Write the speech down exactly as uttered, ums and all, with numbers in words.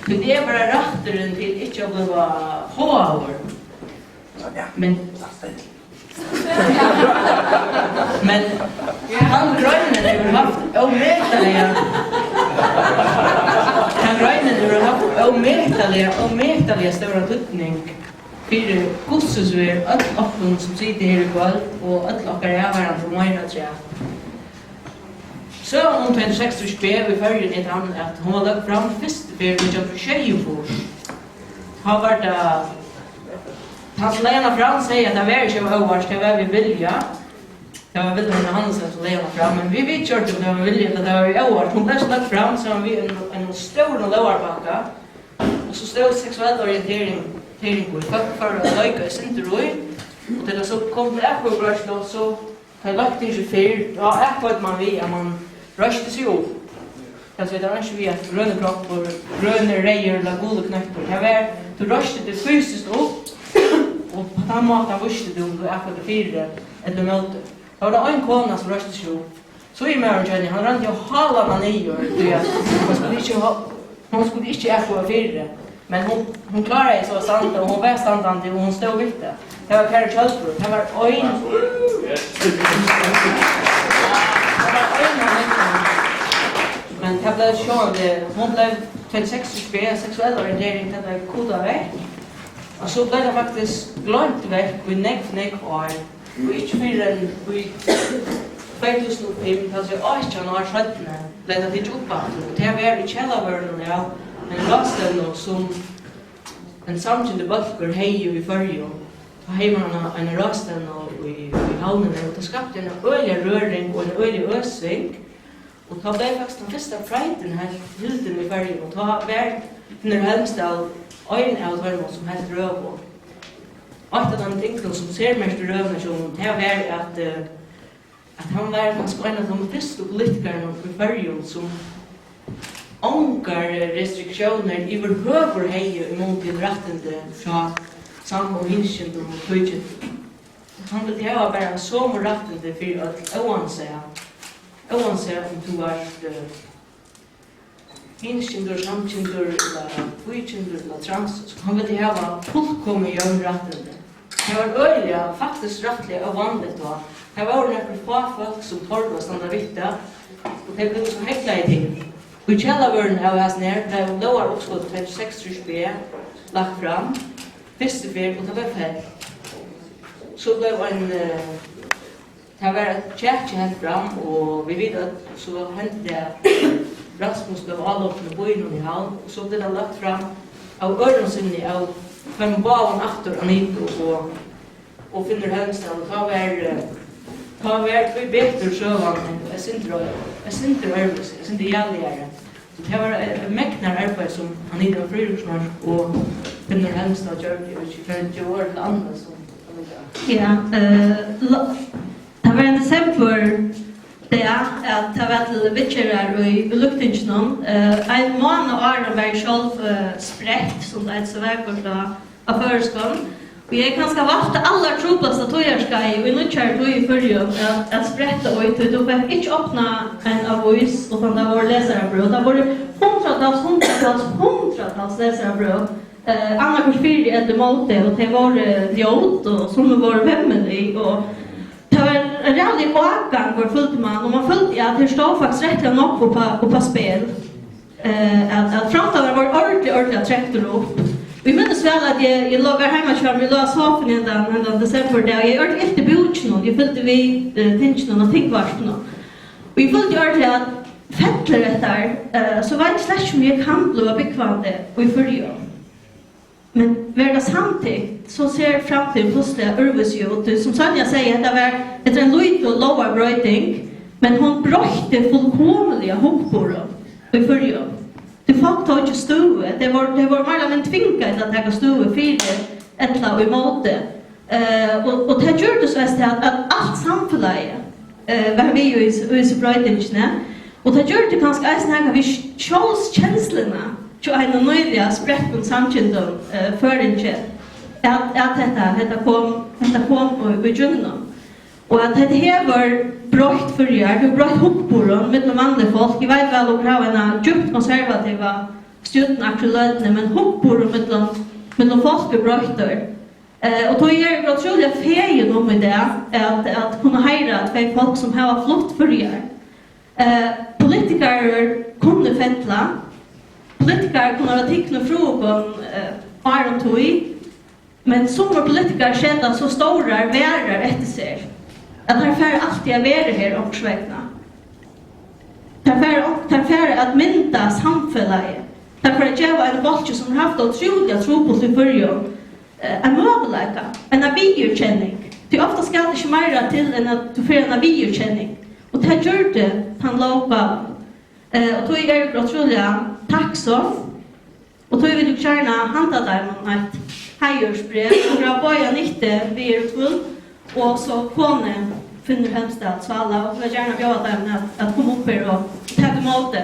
Men tað er bara rætturin til ikki at blíva háður. Men, men tann greinin hevur havt ómetaliga, tann greinin hevur havt ómetaliga, ómetaliga stóran týdning fyri hvussu so er øll okkum, sum sita her í kvøld, og øll okkara avvarðandi og meira afturat. Søgan um tvey hundrað og seksogtrýss B í Føroyum er tann, at hon var løgd fram fyrstu ferð í nítjan hundrað og sjeyogfýrs. Tá var tað, tann sum legði hana fram, segði, at tað var ikki av óvart, tað var við vilja. Tað var Vilhelm Johannesen, sum legði hana fram, men vit, vit gjørdu, um tað var við vilja ella tað var við óvart. Hon bleiv so løgd fram saman við einum, einum stórum lógarbakka, og so stóð seksuell orientering, orientering í. Fólk fóru at leika eitt sindur í, og tá tað so kom til atkvøðugreiðslu, so, tá ið løgtingið fer, tá atkvøddi mann við, at mann reisti seg upp. Tað vil siga, tað var ikki við, at grønur kroppur, grønur, reyður ella gulur knøttur. Tað var, tú reisti teg fysiskt upp, og á tann mátan vísti tú, um tú atkvøddi fyri ella ímóti. Tá var tað ein kona, sum reisti seg upp. Síðumaðurin hjá henni, hann royndi at hála hana niður, tí at hon skuldi ikki há-, hon skuldi ikki atkvøða fyri, men hon, hon kláraði so at standa, og hon var standandi, og hon stóð við tað. Tað var Kara Kjølbro, tað var ein, tað var ein av nøkrum. Men tað bleiv sjálvandi, hon bleiv tvey hundrað og seksogtrýss B, seksuell orientering, tað bleiv kutað vekk. Og so bleiv tað faktiskt gloymt vekk í nógv, nógv ár. Og ikki fyrr enn í tvey túsund og fimm, tað vil siga átjan ár seinni, bleiv tað tikið upp aftur. Og tað var í kjalarvørrinum av eini ráðstevnu, sum ein samkyndur bólkur hevði í Føroyum. Tá hevði mann eina, eina ráðstevnu í, í Havnini, og tað skapti eina øgiliga røring og eina øgiliga øsing. Og tá bleiv faktiskt tann fyrsta Pridein hildin í Føroyum, og tá var Finnur Helmsdal ein av teimum, sum helt røðu. Eitt av teimum tingunum, sum sermerkti røðuna hjá honum, tað var, at, eh, at hann var kanska ein av teimum fyrstu politikarunum í Føroyum, sum ongar restriktiónir yvirhøvur hevði í mun til rættindi frá sam- og hinkyndum og tvíkyndum. Hann vildi hava bara somu rættindi fyri øll, óansæð, óansæð um tú vart, eh, hinskyndur, samkyndur, ella tvíkyndur, ella trans. Hann vildi hava fullkomið jøvn rættindi. Tað var øgiliga, faktiskt rættiliga óvanligt tá. Tað vóru nøkur fá fólk, sum tordu at standa við tað, og tey blivu so heklaði til. Og í kjalarvørrinum av hasum her, tá lógaruppskot tvey hundrað og seksogtrýss B lagt fram fyrstu ferð, og tað var felt. So bleiv ein, eh, tað var eitt kjaki helt fram, og vit vita, at so hendi tað, at Rasmus bleiv álopin í býnum í Havn, og so bleiv tað lagt fram av øðrum sinni, av teimum báðum aftur, Anitu og, og Finnur Helmsdal, og tá var, eh, tá var tíbetur søgan eitt sindur, eitt sindur øðrvísi, eitt sindur jaligari. Tað var, eh, megnar arbeiði, sum Anita Friðriksmørk og Finnur Helmsdal gjørdu. Eg veit ikki, hvat tey vóru til annað, sum Anita. Ja, eh, lo-, tað var ein desember dag, at tað var til viðgerðar í, í løgtinginum. Eh, ein mánað áðrenn var eg sjálv, eh, sprett, sum tað eitur so vakurt á, á føroyskum. Og eg hevði kanska valt tað allartruplasta tíðarskeiðið í nýggjari tíð í Føroyum at, at spretta í, tí tú fekst ikki opnað eina avís, uttan tað vóru lesarabrøv. Tað vóru hundraðtals, hundraðtals, hundraðtals lesarabrøv, eh, annaðhvørt fyri ella ímóti, og tey vóru ljót, og summi vóru vemmilig, og tað var ein ræðuligur ágangur, føldi mann, og mann føldi, at her stóð faktiskt rættiliga nógv upp á, upp á spæl. Eh, at, at framtøðarnar vóru ordiliga, ordiliga trektar upp. Og eg minnist væl, at eg, eg lá, var heima hjá mær, eg lá á sofuni hendan, hendan desemberdag, og eg hevði ordiliga ilt í búkinum, eg fylgdi við, eh, tinginum og tingvarpinum. Og eg føldi ordiliga, at fellur hetta, eh, so veit eg slett ikki, um eg kann blíva búgvandi í Føroyum. Men verður tað samtykt, so sær framtíðin plutsliga øðrvísi út. Tí sum Sonja segði, hetta var, hetta er ein lítil lógarbroyting, men hon broytti fullkomiliga hugburðin í Føroyum. Tí fólk tóku støðu, tey vóru, tey vóru meira ella minni tvingað til at taka støðu fyri ella ímóti. Eh, og, og tað gjørdi so eisini at, at alt samfelagið, eh, var við í, í hesi broytingini. Og tað gjørdi kanska eisini nakað við sjálvskensluna hjá einum nýliga sprettum samkyndum, eh, føroyingi, at, at hetta, hetta kom, hetta kom í, í gjøgnum. Og at hetta hevur broytt Føroyar, hevur broytt hugburðin millum vanlig fólk. Eg veit væl, okur hava eina djúpt konservativa stjørnur akkurát í løtuni, men hugburður millum, millum fólk er broyttur. Eh, og tí eri eg ótrúliga fegin um í dag at, at kunna heiðra tvey fólk, sum hava flutt Føroyar. Eh, politikarar kunnu fella, politikarar kunnu vera tiknir frá okkum, eh, áðrenn tíð, men summir politikarar seta so stórar varðar eftir sær, at teir fara altíð at vera her onkursvegna. Teir fara, teir fara at mynda samfelagið. Teir fara at geva einum bólki, sum hevur havt tað ótrúliga trupult í Føroyum, eh, ein møguleika, eina viðurkenning. Tí ofta skal tað ikki meira til enn at tú fær eina viðurkenning. Og tað gjørdi tann lóggávan. Eh, og tí eri eg ótrúliga takksom. Og tí vil eg gjarna handa teimum eitt heiðursbræv. Okur hava báðar nyttu við í kvøld, og so konu Finnur Hemsdal Sála, og vil gjarna bjóða teimum at, at koma upp her og taka ímóti.